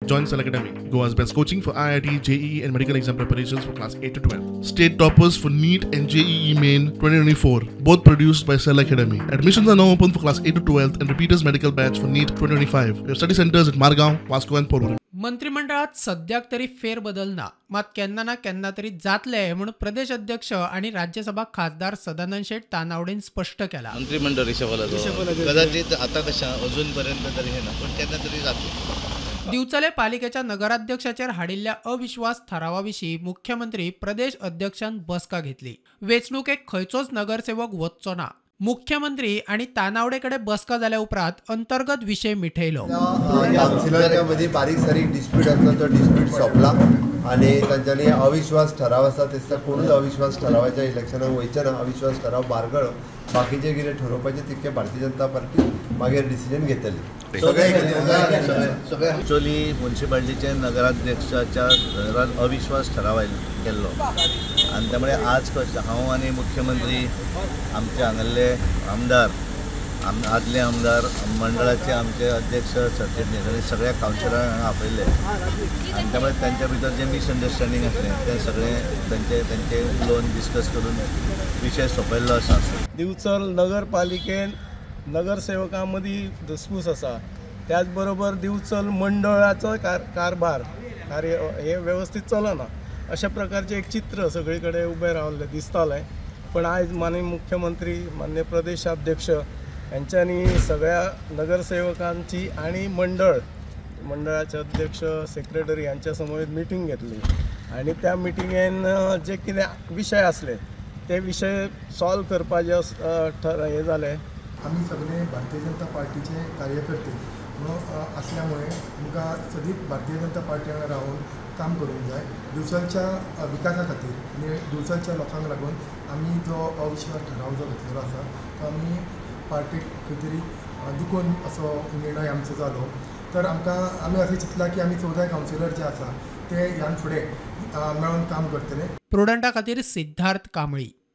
Join Cell Academy, Goa's best coaching for IIT, JEE and medical exam preparations for class 8 to 12. State toppers for NEET and JEE Main 2024, both produced by Cell Academy. Admissions are now open for class 8 to 12 and repeaters medical batch for NEET 2025. We have study centers at Margao, Vasco and Porvorim. मंत्रिमंडळात सद्याक तरी फेरबदल ना, मात केन्ना ना केन्ना तरी जातले म्हूण प्रदेश अध्यक्ष आनी राज्यसभा खासदार सदानंद शेट तानावडेन स्पश्ट केला. मंत्रिमंडळ रिशफल कदाचित आता कशा अजूनपर्यंत तरी हे ना, पण केन्ना तरी जातले. दिवचले पालिकेच्या नगराध्यक्षाचेर हाडिल्ल्या अविश्वास थारावा विशीं मुख्यमंत्री प्रदेश अध्यक्षान बसका घेतली. वेंचणुकेक खंयचोच नगरसेवक वचचो ना. मुख्यमंत्री आणि तानावडे कडे बसका जाल्या उपरांत अंतर्गत विषय मिठयलो. काउन्सिलरां मदीं बारीक सारीक डिस्प्यूट आसलो तो डिस्प्यूट सोंपला आनी तांच्यांनी अविश्वास ठराव आसा तेन्ना कोणूच अविश्वास ठरावाच्या इलेक्शनाक वयचे ना. अविश्वास ठराव बारगळो, बाकीचे कितें ठरोवपाचें तितकें भारतीय जनता पार्टी मागीर डिसिजन घेतली. सगळे ॲक्च्युअली म्युनिसिपालिटीचे नगराध्यक्षाच्या घरात अविश्वास ठराव केल्लो आनी त्यामुळे आज कशें हांव आनी मुख्यमंत्री आमचे हांगासरले आमदार, आदले आमदार, मंडळाचे आमचे अध्यक्ष, सरचिटणीस आनी सगळ्या कावन्सिलरांक हांगा आपयल्ले आनी त्यामुळे तांच्या भितर जें मिसअंडरस्टँडींग आसलें तें सगळें तांचे तांचे उलोवन डिस्कस करून विशय सोंपयल्लो आसा. दिवचल नगरपालिकेन नगरसेवकां मदीं धुसफूस आसा, त्याच बरोबर दिवचल मंडळाचो कारभार कार्य हे वेवस्थीत चलना अशा प्रकारचें एक चित्र सगळे कडेन उबें रावल्लें दिसतालें. पण आयज माननीय मुख्यमंत्री, माननीय प्रदेशाध्यक्ष यांच्यांनी सगळ्या नगरसेवकांची आनी मंडळाचे अध्यक्ष, सेक्रेटरी यांच्या समवेत मिटींग घेतली आनी त्या मिटिंगेन जे कितें विशय आसले ते विशय सॉल्व करपाचे हे जाले. आमी सगळे भारतीय जनता पार्टीचे कार्यकर्ते म्हणून असल्यामुळे आमकां सदींच भारतीय जनता पार्टी वांगडा रावन काम करूंक जाय. दिवचलच्या विकासा खातीर आनी दिवचलच्या लोकांक लागून आमी जो अविश्वास ठराव जो घेतलेलो आसा तो आमी पार्टीक खंय तरी दुखोवन असो निर्णय आमचो जालो. तर आमकां आमी अशें चिंतलां की आमी 14 कावन्सिलर जे आसा ते ह्यान फुडें मेळून काम करतले. प्रुडंटा खातीर सिद्धार्थ कांबळी.